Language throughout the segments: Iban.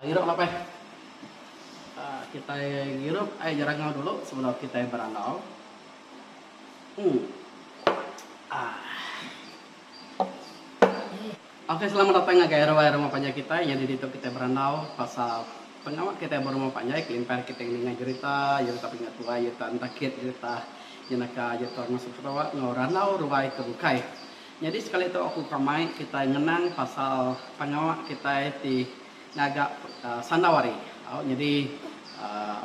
Ngirup lah pai. Kitai ngirup ai jerangau dulu sebedau kitai berandau. Uhh. Aah. Ok selamat datang ngagai ruai rumah panjai kitai nyadi ditu kitai berandau pasal pengawa kitai berumah panjai kelimpah kitai ninga jerita, jerita pengingat tuai, jerita entakit, jerita jenaka, jerita orang masuk Sarawak enggau randau ruai ke bukai. Nyadi sekali tu aku ka mai kitai ngenang pasal pengawa kitai ti ngaga sandau hari. Au nyadi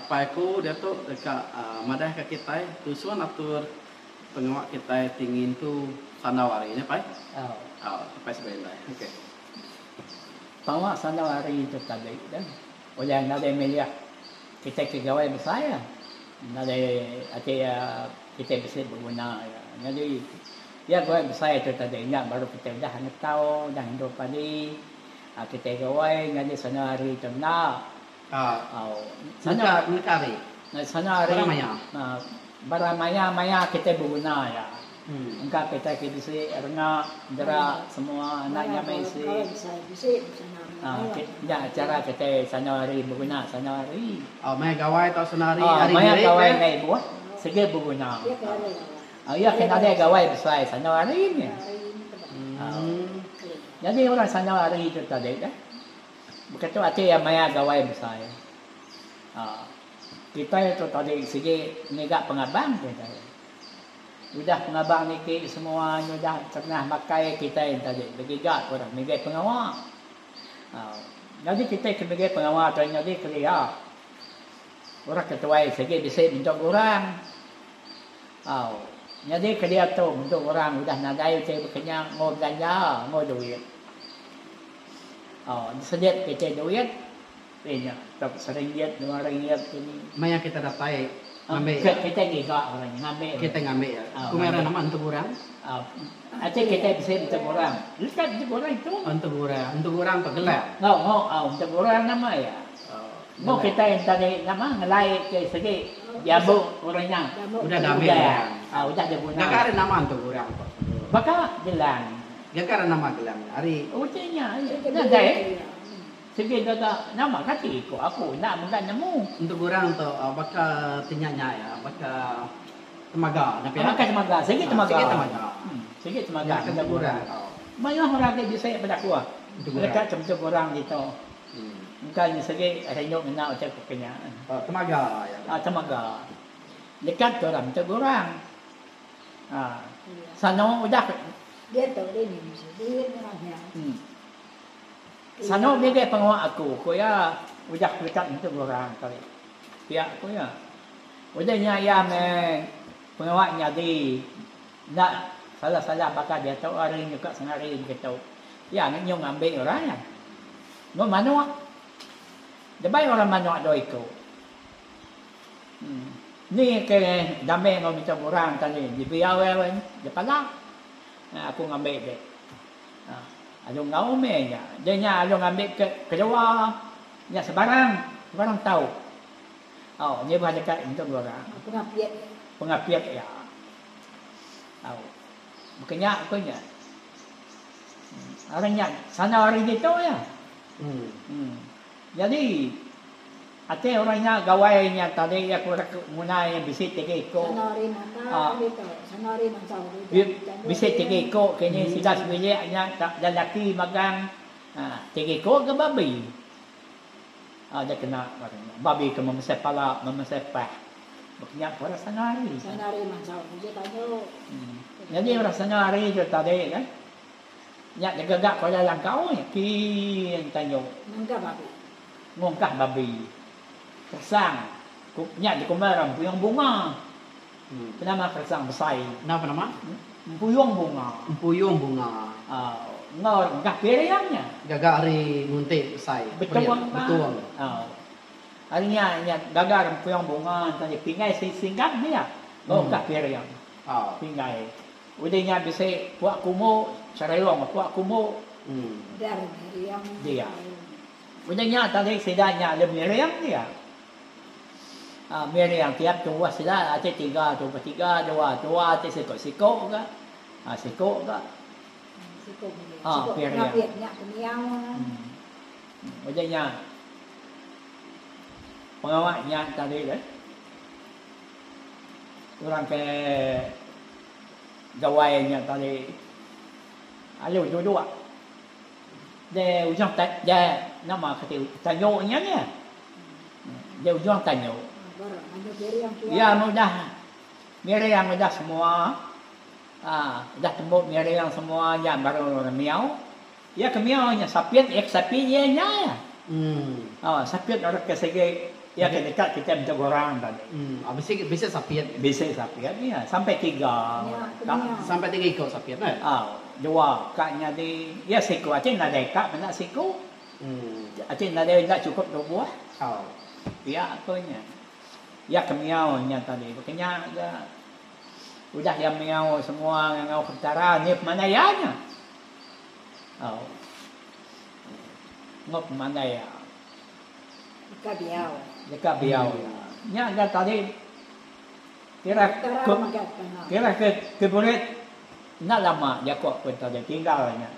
apai aku diatu deka madahka kitai tusun atur pengawa kitai ti ngintu sandau hari nya pai. Au apai sebai indai. Okey. Pengawa sandau hari tu tadi tu ulih nadai milih kitai ke gawai besai nadai ati kitai bisi beguna. Nyadi Iya gawai besai tu tadi nya baru kitai udah ngetau udah ngenduh padi kitai gawai nyadi sanu hari tu enda. Au. Neka neka hari. Sanu hari. Barang maya. Barang maya maya kitai beguna iya. Engka kitai ke bisi renga dera semua enda nyamai isi. Nya chara kitai sanu hari beguna sanu hari. Au maya gawai tau sanu hari hari diri. Maya gawai enggai ibuh sigi beguna. Iya ke nadai gawai besai sandau hari nya. Nyadi orang sandau hari tu tadi dah. Baka tu ati iya maya gawai besai. Kitai tu tadi sigi ngiga pengabang kitai. Udah pengabang niki semua nyudah tengah makai kitai tadi begiga ke orang migai pengawa. Nyadi kitai ke migai pengawa tu nyadi kelia orang ke tuai sigi bisi minta orang. Au. Nyadi ke diatu bentuk orang udah nadai utai bekenya enggau belanja enggau duit. Au diselit kitai duit iya nya tok seringgit dua ringgit kini. Maya kita datai ngambi iya. Kitai ngiga orang nya ngambi. Kitai ngambi iya. Ku meh orang nama entu gurang. Au. Ati kitai bisi entu gurang. Lekat entu gurang itu. Entu gurang. Entu gurang tu gelak. Enggau enggau au entu gurang nama iya. Mbuh kitai enta di nama ngelai ke sigi diambu orang nya. Udah diambi orang. Udah diguna. Gaga ari nama entu orang tu. Baka gelang. Gaga ari nama gelang nya ari. Utai nya nadai sigi gaga nama kati ko aku enda mega nemu. Entu orang tu baka ti nya nya iya baka temaga nya pia. Baka temaga sigi temaga. Sigi temaga. Sigi temaga entu orang. Mayuh orang ti bisi peda ku. Leka ke entu orang ditu. Engka nya sigi rindu ngena utai ku kenya. Temaga iya. Temaga. Dekat ke orang enti gurang. Sano udah. Sano migi pengawa aku ku iya udah dekat enti gurang tadi. Pia ku iya. Udah nya iya meh pengawa nyadi enda salah-salah baka diatu hari nyuka sengari begitu. Iya nyu ngambi orang iya. Enggau manuk. Debai orang manuk dua iku. Uhh ni ke dambi enggau minta orang tadi dibiau iya wen dipala aku ngambi dek. Uhh alu enggau meh nya. Deh nya alu ngambi ke kedua nya sebarang sebarang tau. Au nyebah deka minta orang. Pengapit. Pengapit iya. Au baka nya ku nya. Ari nya sana ari ditu iya. Nyadi ati orang nya gawai nya tadi iya ku nguna iya bisi tiga iku. Bisi tiga iku kini sida sebilik nya lelaki magang tiga iku ga babi. Deh kena babi ke memesai pala memesai pah. Baka nya ku orang sana hari. Nyadi orang sana hari tu tadi kan nya digaga ku dalam langkau nya kin tanju. Ngungkah babi. Keresang nya dikumbai orang empuyung bunga. Penama keresang besai. Nama penama? Empuyung bunga. Empuyung bunga. Enggau ngah piring nya. Gaga ari ngunti besai. Betung. Betung. Ari nya nya gaga rempuyung bunga enta nya pinggai singgat mih enggau ka piring pinggai. Udah nya bisi puak kumbu serayong puak kumbu dia. Udah nya tadi sida nya lalu miring dia. Aaa miring tiap tubuh sida ati tiga tubuh tiga dua dua ti siko siko ga aaa siko ga. Aaa piring. Udah nya. Pengawa nya tadi deh. Orang ke gawai nya tadi alu duduk de ujung de nama kati tanyu nya nih. De ujung tanyu. Iya meh udah miring udah semua aaa udah tembu miring semua nya baru orang miau. Iya ke miau nya sapit iya ke sapi iya nya iya. Oh sapit orang ke sigi iya ke deka kitai bentuk orang tadi. Bisi bisi sapit. Bisi sapit iya sampai tiga ka. Sampai tiga iko sapit eh. Au dua ka nyadi iya siku ati nadai ka menda siku. Ati nadai enda chukup tubuh. Au. Pia ko nya. Iya ke miau nya tadi baka nya ga udah iya miau semua ngangau ke petara ni pemandai iya nya. Au. Enggau pemandai iya. Deka biau. Deka biau iya. Nya ga tadi kira ke kira ke ke burit enda lama jako pun tadi tinggal nya.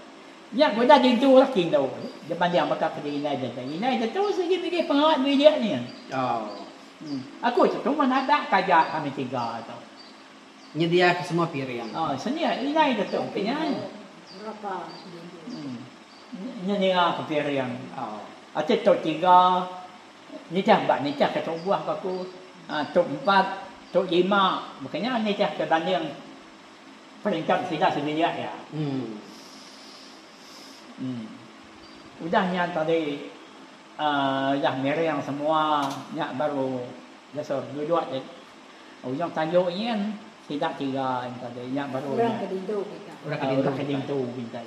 Nya udah dintu lah kindu dibanding baka ke indai ditu. Indai ditu sigi migi pengawa bilik ni. Au. Aku tu cuma nadak kaja kami tiga tu. Nyediaka semua piring. Oh, senia indai ditu ke nya. Berapa dindu. Nyendia ke piring. Oh. Ati tu tiga nitih ba nitih ke tubuh ke aku. Tu empat, tu lima. Baka nya nitih ke banding peringkat sida sebilik iya. Em. Udah nya tadi uhh udah miring semua nya baru disuruh duduk Ujung tanju nyin sida tiga nya tadi nya baru Orang ke dintu kita. Orang ke dintu. Orang ke dintu kita.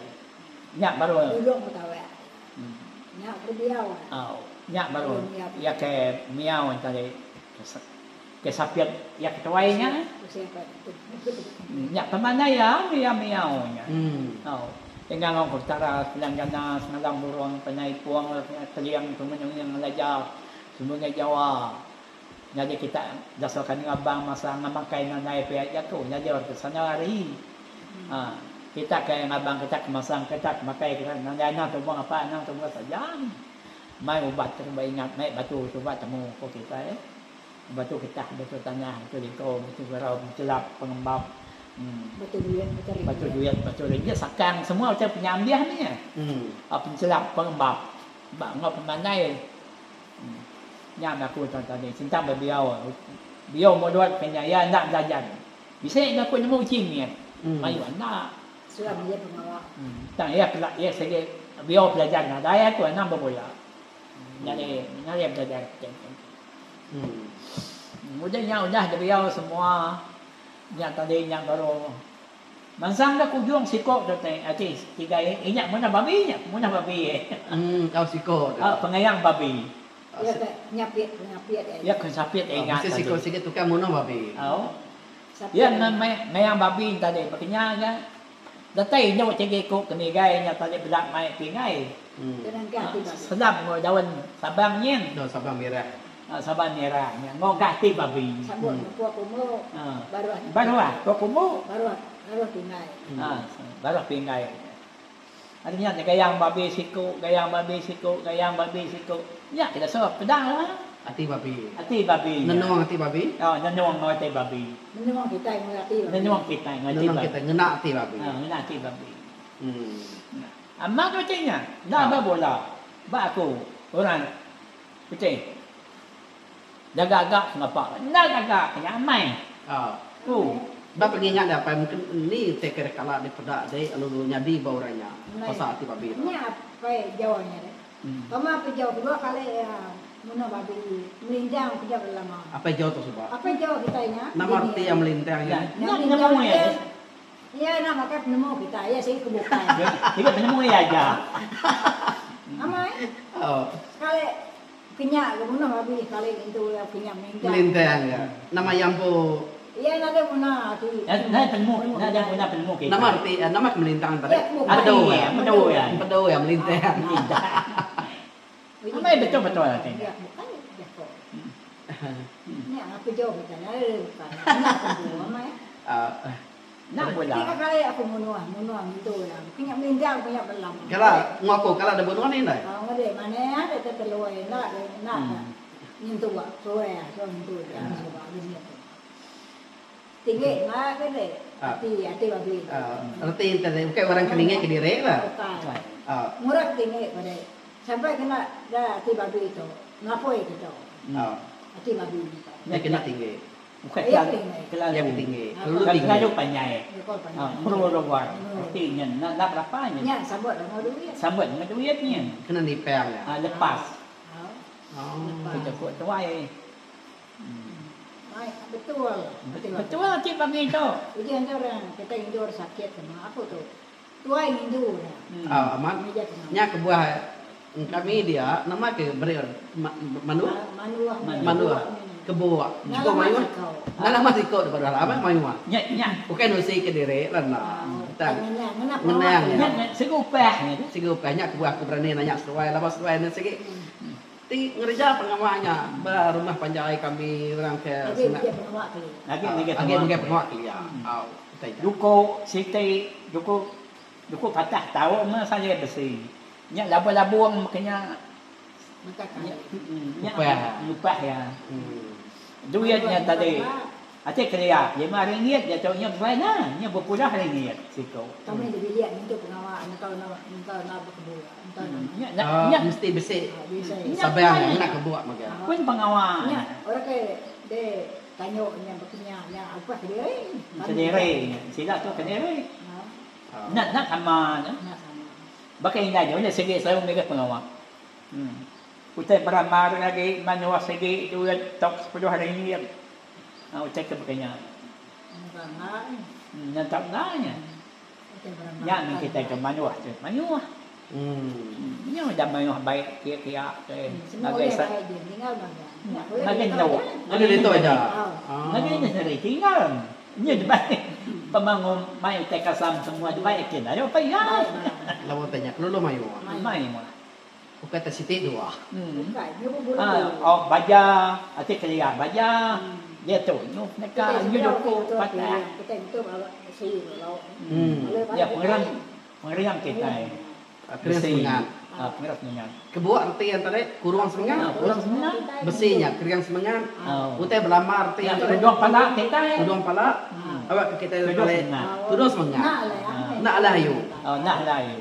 Nya baru. Dulung betawak. Nya ke biau. Au. Nya baru iya ke miau nya tadi ke sapit iya ke tuai nya. Nya pemandai iya iya miau nya. Au. Dengan ngau petara senang gana sengalang burung penai pung keling kemenung ngelajar semungai jawa. Nyadi kita dasar kami ngabang masa ngamakai nadai pia jaku nyadi orang ke sana hari. Ha kita ke ngabang kita ke masang kita ke makai kita nadai anang tubung apa anang tubung saja mai ubat tu ba ingat mai batu suba temu ko kitai batu getah batu tanah batu liko batu garau batu lap pengembap uhh batu duit batu ringgit batu duit batu ringgit sakang semua utai penyambih nya penchelap pengembap ba enggau pemandai. Nya meh aku tau tadi sentang bebiau. Biau mulut ke nya iya enda belajar. Bisi ga aku nemu uji mit. Mayuh enda. Suah meli pengawa. Tang iya pela iya sigi biau belajar nadai aku anang bebula. Nyadi nyadi belajar. Udah nya udah dibiau semua nya tadi nya baru Mansang da kujung siko tu ti ati tigai inya munah babi nya munah babi. Tau siko tu. Pengayang babi. Iya ke nyapit ngapit ai. Iya ke sapit ai ingat tadi. Siko sigi tukang munuh babi. Au. Iya ngayang babi tadi baka nya ga. Datai indu sigi ku ke migai nya tadi peda mai pingai. Sedap enggau daun sabang nyin. Daun sabang mirah. Sabang mirah nya enggau ga ati babi. Sabut enggau kuah kumbu. Baruh. Baruh kuah kumbu. Baruh baruh pinggai. Baruh pinggai. Ari nya gayang babi siku, gayang babi siku, gayang babi siku. Nya ke dasuh peda lah. Ati babi. Ati babi nya. Nenung ati babi. Oh nenung enggau ati babi. Nenung kitai enggau ati babi. Nenung kitai enggau ati babi. Nenung kitai ngena ati babi. Ngena ati babi. Amat utai nya. Enda ba bula. Ba aku orang utai jaga ga sengapa. Enda gaga ke nya amai. Ku. Ba pengingat dia apai mungkin ni utai ke kala dipeda dei lalu nyadi ba orang nya pasal ati babi tu. Nya apai jauh nya deh. Pama apai jauh kedua kali iya munuh babi melintang pejau ke lama. Apai jauh tu suba. Apai jauh kitai nya. Nama reti iya melintang nya? Nya nemu iya. Iya enda makai penemu kita, iya sigi ke bukai. Sigi penemu iya aja. Amai. Sekali kenya ke munuh babi sekali ngintu iya kenya melintang. Melintang iya. Nama iya empu. Iya nadai guna ati. Nadai penemu, nadai guna penemu kita. Nama reti nama ke melintang tadi? Empedu iya, empedu iya. Empedu iya melintang. Melintang. Amai betul betul ati. Iya bukai jako. Nya ngapu jauh kita nadai bukai. Nya aku amai. Enda bula. Tiga kali aku munuh, munuh ngintu iya. Bukai nya melintang bukai nya belam. Kala ngaku kala da bunuh ni indai? Au ngadi manah deh te teloi enda deh enda ka. Nyentu ba suah suah nyentu dia suba agi mit tu. Tinggi ma ke deh ati ati babi tu. Reti enti deh ukai orang ke ninggi kediri lah. Ukai. Murah tinggi ke deh sampai kena da ati babi tu ngapoi ke tu. Ati babi nya tu. Nya kena tinggi. Bukan Iya kelalu tinggi. kelalu Iya ke tinggi. Kelalu tinggi. Kelalu panjai. Panjai. Merurut reti nya enda berapa nya. Nya sambut enggau duit. Sambut enggau duit nya. Kena nipang nya. Lepas. Ku jaku tuai. Betul. Betul ti bagi tu. Uji enti orang kitai ngintu orang sakit kena aku tu. Tuai ngintu orang. Amat. Nya kebuah kami dia nama ke beri manuk. Manuk. Kebuk. Chukup mayuh. Enda lama siko daripada orang amat mayuh. Nya nya. Ukai nusi kediri lah enda. Tang ngenang nya. Nya sigi upah nya. Sigi upah nya kebuah aku berani nanya seduai laban seduai ne sigi ti ngereja pengawa nya ba rumah panjai kami orang ke Agi sina. Agi Agi megai pengawa kelia. Au utai nya. Duku siti duku duku patah tau meh salai besi. Nya labung-labung meka nya. Nya ngupah iya. Duit nya tadi ati kelia RM5 diatu nya besai nah nya bepuluh ringgit siku. Nya mesti bisi sabang ngena kebuk mega. Pun pengawa nya. Kediri sida tu kediri. Enda enda sama nya. Baka indai nya ulih sigi selalu mega pengawa. Utai beramar agi manuh sigi duit tok RM10. Ha utai ke baka nya. Nyentak enda nya. Nya mih kitai ke manuh tu mayuh. Nya udah mayuh baik kia-kia ke ngagai sa ngagai endu. Ngagai ditu aja. Ngagai nya sendiri tinggal. Nya debai pemangu mai utai kasam semua debai kin ayo pa iya. Lawa utai nya kelulu mayuh. Mayuh. Ukai te siti dua. Oh baja ati kelia baja diatu nyu neka nyu duku patah. Ya pengerang pengerang kitai. Kering semengat. Pengerang semengat. Kebuak reti yang tadi kurung semengat. Kurung semengat. Besi nya kering semengat. Utai belama reti yang tadi. Tudung pala kitai. Tudung pala. Awak ke kitai Tudung semengat. Tudung semengat. Nak alah ayu. Nak alah ayu.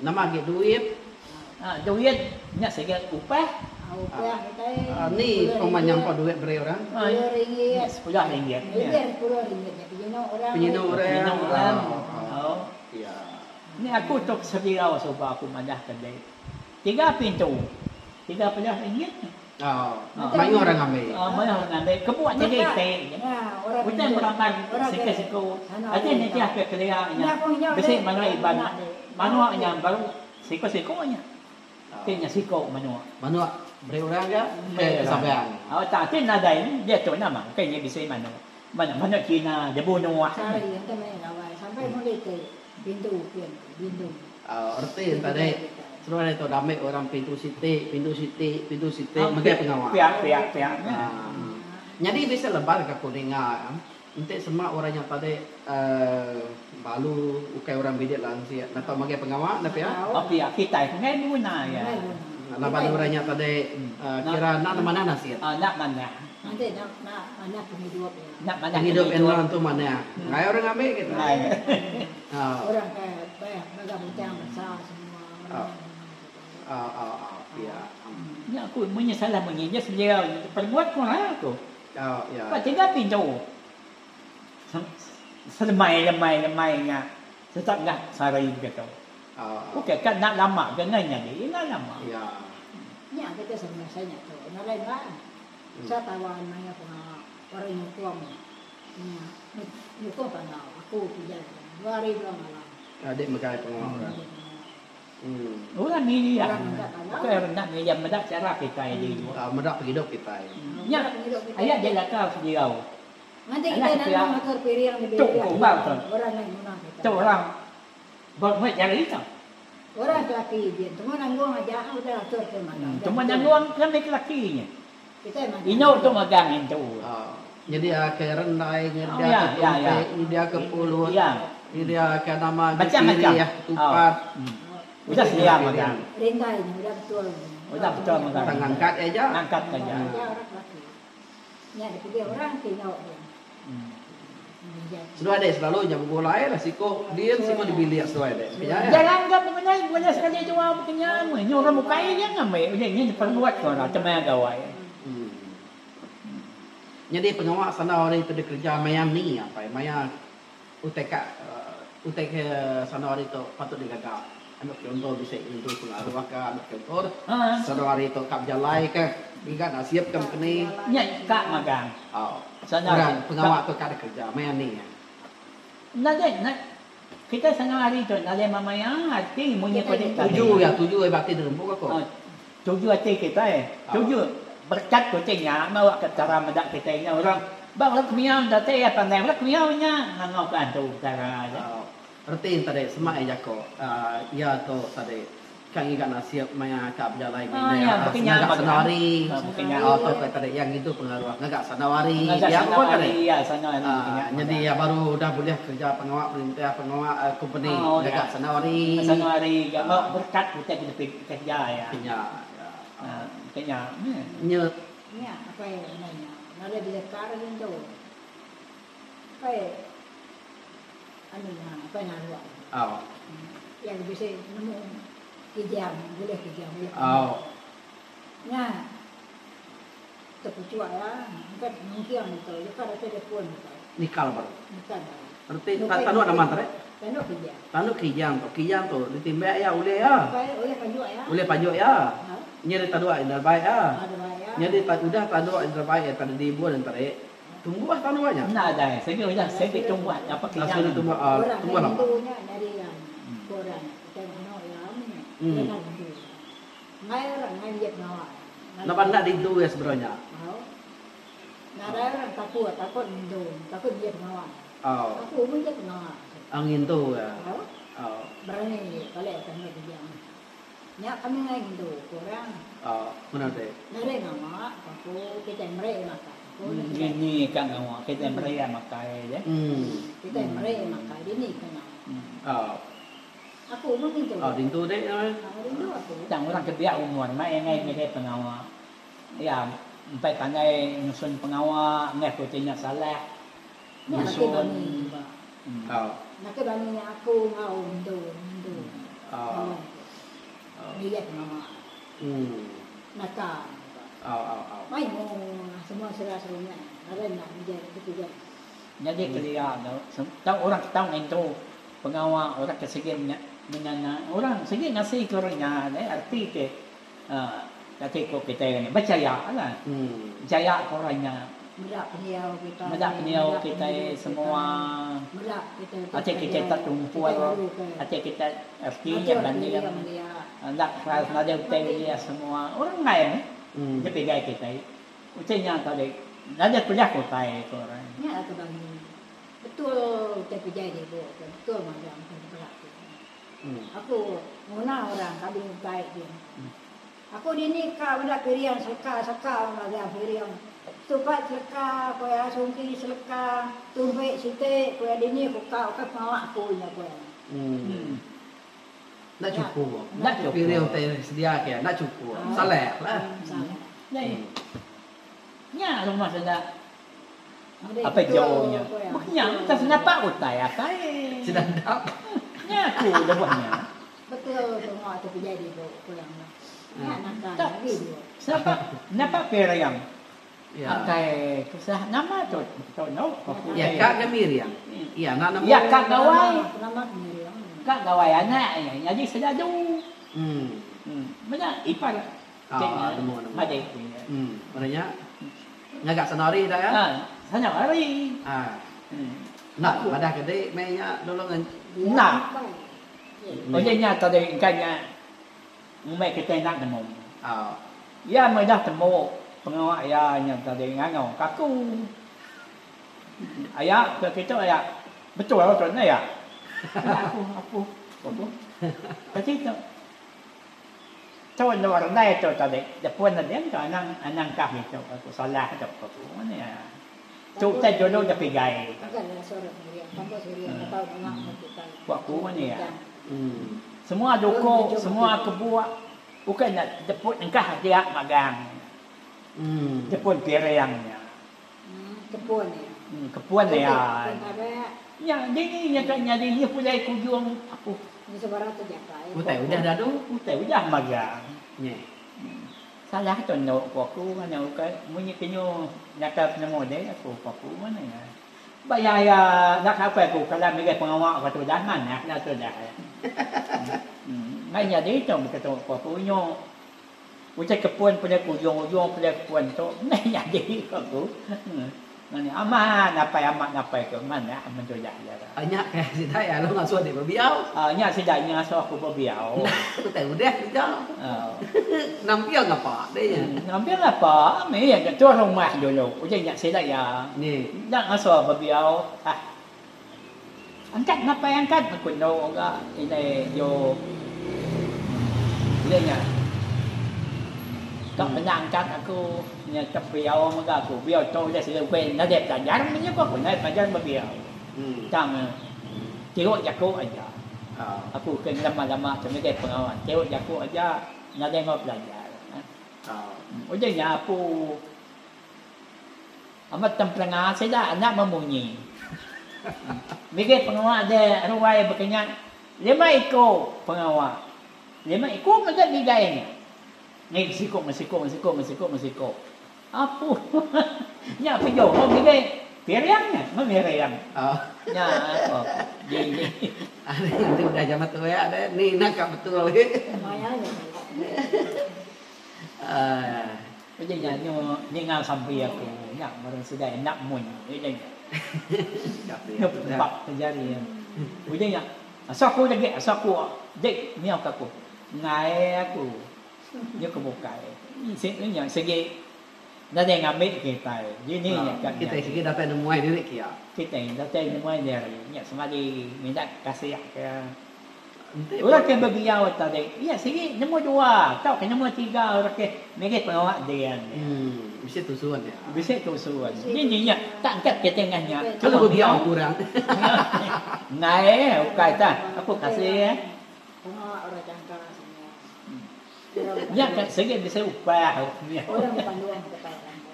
Nama agi duit. Duit nya sigi upah. Ni pema nyampa duit beri orang. RM10. Penyinu orang. Ni aku tu sedirau suba aku madah ke dek. Tiga pintu. RM30. Mayuh orang ngambi. Mayuh orang ngambi. Kebuak jadi iti. Utai meramai siku-siku. Ati nitih ke kelia nya. Bisi manua Iban. Manua nya baru siku-siku nya. Ti nya siku manua. Manua beri orang ga ke Sabang. Tak ti nadai diatu nama. Bukai nya bisi manua. Manua Cina dibunuh. Reti enta deh seruan ditu dah ambi orang pintu siti, pintu siti, pintu siti megai pengawa. Pia pia pia nya. Nyadi bisi lebar ka ku ninga enti sema orang nya tadi uhh balu ukai orang bidik lansik enda tau megai pengawa enda pia. Oh pia kitai enggai beguna iya. Laban orang nya tadi uhh kira enda manah nasit. Enda manah. Enti enda manah pengidup iya. Enda manah pengidup iya enda manah. Enggai orang ngambi kitai. Enggai. Orang ke mega butang besar semua orang nya. Nya aku munyi salah munyi nya sedia perbuat ku lah aku. Ba tiga pintu selemai lemai lemai nya tetap ngah sehari begitu. Okey ka enda lama ke enggai nyadi enda lama. Nya kita semasa nya tu nadai enggau sa tawan maya pengawa orang nyukung. Nya nyukung panau aku pijai dua hari dua malam. Adik megai pengawa orang. Orang milih bukai orang enda milih meda chara kitai di. Meda pengidup kitai. Nya ayat dia laka sedirau. Nganti kitai nang ngatur piring di bilik tu orang ba jari tu. Orang ke laki din temu nanggung aja udah atur ke magang. Temu nanggung ke meh ke laki nya. Indu tu megang intu. Nyediaka rendai, nyediaka tumpik, nyediaka pulut, nyediaka nama agi sirih, tupat. Udah sedia megang. Rintai nya udah betul. Udah betul mega. Tang ngangkat iya aja. Ngangkat ke aja. Seduai dek selalu nya begulai lah siko din siko di bilik seduai dek. Pia ya. Jarang ga begulai begulai sekali dua bekenya meh nya orang bukai aja ngambi udah nya diperbuat ke orang temaya gawai. Nyadi pengawa sandau hari tu dikereja maya ni apai maya utai ka utai ke sandau hari tu patut digaga. Anu chunto bisi nyentuh pengaruh ka anu chunto sandau hari tu ka bejalai ka ngiga nasib ka mekeni. Nya ka magang. Orang pengawa tu ka dikereja maya ni. Nadai enda kitai sandau hari tu nadai memaya ati munyi ku ti tadi. Tuju iya tuju iya ba ati diri empu ka ko. Tuju ati kitai tuju berekat ku ti nya bawa ke Petara meda kitai nya orang ba orang kemiau enda ti iya pandai orang kemiau nya ngangau ka antu Petara aja. Reti enti tadi semak iya jako iya tu tadi ka ngiga nasib maya ka bejalai Ah ya ngindah baka nya ngaga mega. senawari Ah baka nya. tu kai tadi iya ngintu pengaruh ngaga senawari Ngaga pia ko tadi. senawari ya senawari baka nya Nyadi mega. iya baru udah bulih kerja pengawa perintah pengawa kompeni Oh ngaga ya. senawari. Senawari ga ba berkat utai ke dipik kerja iya. Nya ya. Ah baka nya meh. Nya. Nya apai indai nya nadai bilekar ngintu. Apai anu nya apai naruh. Au. Iya ke bisi nemu kijang bulih kijang bulih Au. Nya tepuchuk iya engka nungking ditu leka datai da pun ditu. Nikal baru. Nikal baru. Reti tanduk nama tadi? Tanduk kijang. Tanduk kijang tu. Kijang tu ditimbak iya ulih iya. Apai ulih panjuk iya. Ulih panjuk iya. Nya ditanduk iya terbaik iya. Nyadi udah tanduk iya terbaik iya tadi diibun tadi. Tumbuh tanduk nya. Enda adai sigi udah sigi tumbuh apa Langsung kijang. dia tumbuh uh, Orang tumbuh lama. rindu nya nyadi iya ku orang utai manuk iya meh nya. Iya enda rindu. Enggai orang enggai ngiep ngawa. Laban enda rindu iya sebenar nya. Au. Nadai orang takut, takut ngintu, takut ngiep ngawa. Au. Aku meh ngiep ngawa. Au ngintu iya. Au. Au. Berani balik tanduk kijang. Nya kami ngai ngintu ku orang. Au, meno ti. Nadai ngawa ku aku kitai meri makai. Aku nya kitai. Dini ka ngawa kitai meri iya makai je. Kitai meri makai dini ka ngawa. Au. Aku meh ngintu. Au dintu ti. Au rindu aku. Tang orang ke biak umur mai angai ngagai pengawa. Iya empai pandai nyusun pengawa enggai ku ti nya salah. Nya laki Nyusun. bani ba. Au. Laki bani nya aku enggau ngintu ngintu. Au. Ngilik pengawa. Naka. Au au au. Mayuh semua sida serumah nadai enda ngereja bekereja. Nyadi kelia tu tau orang ke tau ngintu pengawa orang ke sigi menyana orang sigi ngasi ke orang nya deh erti ke uhh kati ku kitai bechaya lah. Bechaya ke orang nya. Meda pendiau kita. Meda pendiau kitai semua. Meda kitai Ati kitai tetumpul ati kitai erti nya banding enda keras nadai utai ulih semua orang enggai meh nya pigai kitai utai nya tadi nadai pejah utai ku orang. Nya lah ke bagi betul utai pejai dibu tu betul magang utai dipeda tu. Aku nguna orang kami utai din. Aku dini ka meda piring seleka seka magang piring. Setupat seleka ku iya sungki seleka tumbik siti ku iya dini ku ka ukai pengawa aku nya ku iya. Enda chukup. Enda chukup. Piring utai sedia ke enda chukup. Salah lah. Salah. Nya rumah sida apai jo nya. Baka nya meh senapa utai akai. Sida endap. Nya aku lebuh nya. Betul pengawa tu pejai dibu ku yang nya. Nya naka Tak agi dibu. Senapa napa piring Ya. akai tusah nama tu tu no aku Ya ka ga miring. Ya enda nemu. Ya ka gawai. Nama ke miring. Ka gawai anak iya nyadi sedadu. Hmm. Hmm. Meda ipar Ah, nemu nemu. Madik. Hmm. Mana nya? Ngaga senari dah ya. Ha, senari. Ah. Hmm. Enda madah ke dik meh nya dulu ngan. Enda. Uji nya tadi engka nya ngumbai kitai enda nemu. Iya meda tembu pengawa iya nya tadi ngangau ka aku. Aya ke kitu aya betul tu enda aya. Enda aku apu ku. Kati tu. Tu endur rendai tu tadi depun ne tu anang anang kah ditu aku salah tu ku aku. Tu utai dulu da pigai. Ku aku ni ya. Semua duku, semua kebuak. Ukai nya jepun engkah dia magang. Jepun piring nya. Kepun iya. Kepun iya. Nya dini nya ka nyadi nya pulai ke ujung apuh. Utai udah dadu. Utai udah magang. Nya. Salah tu endo ku aku ngena ukai munyi ke nyu nyakal penemu deh aku ku aku ngena iya. Ba iya iya enda ka apai aku kala mega pengawa ka tudah manah enda tudah iya. Enggai nyadi tu baka tu ku aku nyu utai kepun peda ke ujung ujung peda kepun tu enggai nyadi ku aku. Ngena amat apai amat apai ku manah men tudah iya. Nya ke sida iya lalu ngasuh dek bebiau. Nya sida nya ngasuh aku bebiau. Utai udah kereja. Nampil ngapa deh nya. Nampil ngapa mih iya ngetur rumah dulu. Udah nya sida iya. Enda ngasuh bebiau. Hah. Angkat ngapai angkat aku endo ga indai jo. Udah nya. Ka menda angkat aku nya tebiau mega aku. Biau tu udah sida ukai nadai pelajar meh nya ku aku nadai pelajar bebiau. Tang tiruk jaku aja. Aku ke ngelama-lama tu ngagai pengawa tiruk jaku aja nadai enggau belajar. Udah nya aku amat tempelenga sida enda memunyi. Ngagai pengawa de ruai baka nya lima iku pengawa. Lima iku mega ngigai nya. Ngi siku ngi siku ngi siku ngi siku ngi siku. Apu. Nya pijo ko ngigai piring nya meh miring. Nya ko dini. Ari enti udah jaman tu ya deh ni enda ka betul agi. Uji nya nyu ninga sampi aku nya baru sida enda mun uji nya. Nyu tempat ke jari. Uji nya asuh aku lagi asuh aku dik miau ka aku. Enggai aku. Nya ke bukai. Nya sigi nadai ngambi kitai. Dini nya ka Kitai sigi datai nemuai diri kia. Kitai datai nemuai diri. Nya semadi minta kasih ke. Orang ke bebiau tadi iya sigi nemu dua tauka nemu tiga orang ke migi pengawa din. Bisi tusun iya. Bisi tusun. Dini nya tak angkat kitai ngah nya. Kalau bebiau kurang. Enggai ukai tah. Aku kasih. Pengawa orang jangka semua. Nya ka sigi bisi upah nya. Orang bepandung kitai orang tu.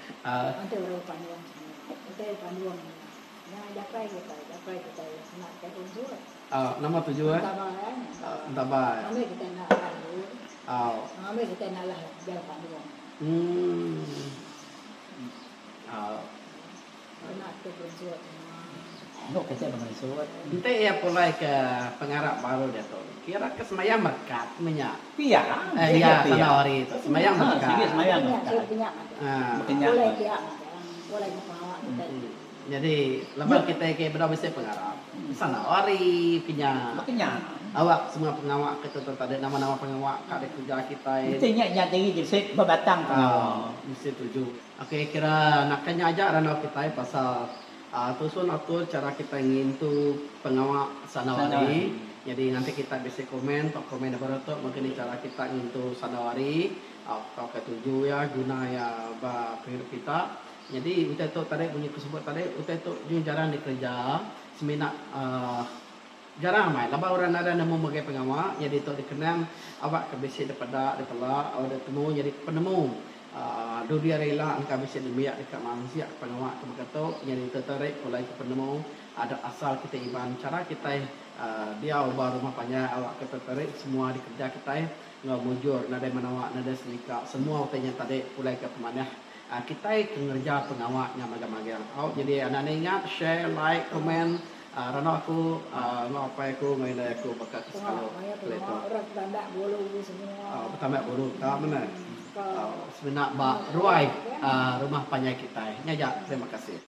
Enti orang bepandung semua. Utai bepandung nya. Nya japai kitai, japai kitai kena kitai unsur. Nama tuju eh? Entaba eh. Entaba. Ngambi kitai enda alah endur. Ngambi kitai enda alah jauh pandung. Kena kitai berunsur semua. Endo kitai berinsur. Enti iya pulai ke pengarap baru diatu, kira ke semayang merekat meh nya. Pia. Eh iya sandau hari tu semayang merekat. Sigi semayang merekat. Nyadi lebuh kitai ke bedau bisi pengarap, sandau hari ke nya. Baka nya. Awak semua pengawa ke tu tadi nama-nama pengawa ka dikereja kitai. Enti nya nyadi bisi bebatang pengawa. Bisi tuju. Okey kira naka nya aja randau kitai pasal Tusun atur chara kitai ngintu pengawa sandau hari. Nyadi nganti kita bisi komen tauka komen da baruh tu mungkin ni chara kita ngintu sandau hari tauka tuju iya guna iya ba pengidup kita. Nyadi utai tu tadi munyi ku sebut tadi utai tu nyau jarang dikereja semina uhh jarang amai laban orang nadai nemu megai pengawa nyadi tu dikenang awak ke bisi dipeda dipela ditemu nyadi penemu. Dudi hari ila engka bisi nembiak deka mansik pengawa ke baka tu nyadi tertarik pulai ke penemu adat asal kitai Iban chara kitai diau ba rumah panjai awak ke tertarik semua dikereja kitai enggau mujur nadai menawa nadai senika semua utai nya tadi pulai ke pemanah kitai ke ngereja pengawa nya magang-magang au nyadi anak anak ingat share like komen randau aku enggau apai aku enggau indai aku baka ke sekalu keli tu. Betambak bulu ka mene. Semina ba ruai rumah panjai kitai. Nya aja. Terima kasih.